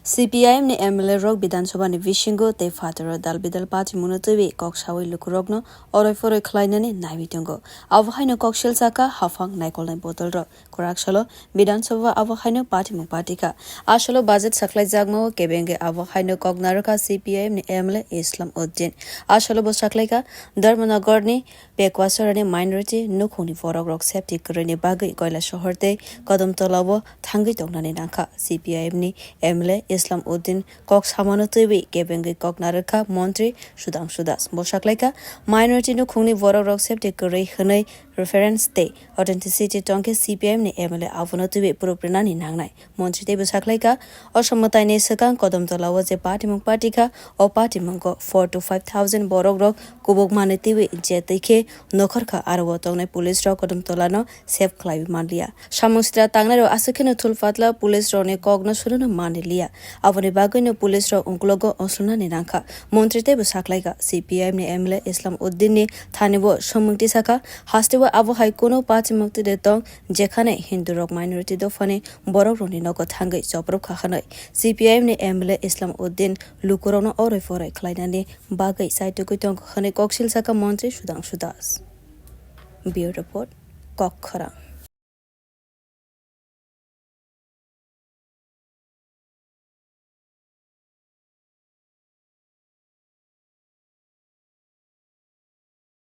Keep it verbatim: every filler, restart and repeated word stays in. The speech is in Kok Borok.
C P I M ni M L A rok Bidhan Sabha ni bisingo tei phataro dal bidal patimungno twiwi kok sawi lukurokno oroi phoroi khlainani naiwi tongo. Abo haino kok silsakha haphang naikolnai botol rok. Kwrak salo Bidhan Sabha abo haino patimung patikha. Asolo budget sakhlaijakmao kebengwi abo haino kok narwkha C P I M ni M L A Islam Uddin. Asolo bo saklaikha Dharmanagar ni Pekwasorani minority nukhungni borok rok safety kwrwini bagwi Koilasohor tei Kodomtolao thangwi tongnani nangkha. C P I M ni M L A Islam Uddin kok samano twiwi kebengwi kok narwkha Montri Sudhangshu Das. Bo saklaikha minority nukhungni borok rok safety kwrwi hwnwi reference tei authenticity tongkhe C P I M ni M L A abono twiwi proof rwnani nangnai. Montri teibo saklaikha, o somwtaini swkang Kodomtolao je patimung patikha, o patimungo four to five thousand borok rok kubuk mani twiwi je twi khe nokhorkha, aro o tongnai police rok Kodomtolano save khlaiwi manliya. Samung sitra tangnairok aswk kheno thulphatla police rokni kokno sunono manliya. Aboni bagwino police rok ungkulogo oslonani nangkha. Montri teibo saklaikha, C P I M ni M L A Islam Uddin ni thani bo somung tisakha, hasteo abo hai kunu patimung tide tong, jekhane Hindu rok minority dophani borok rokni nogo thangwi chopropkha hwnwi. C P I M ni M L A Islam Uddin lukurokno oroi phoroi khlainani bagwi chaitugwi tongo hwnwi kok silsakha Montri Sudhangshu Das. Bureau Report, Kok Khorang.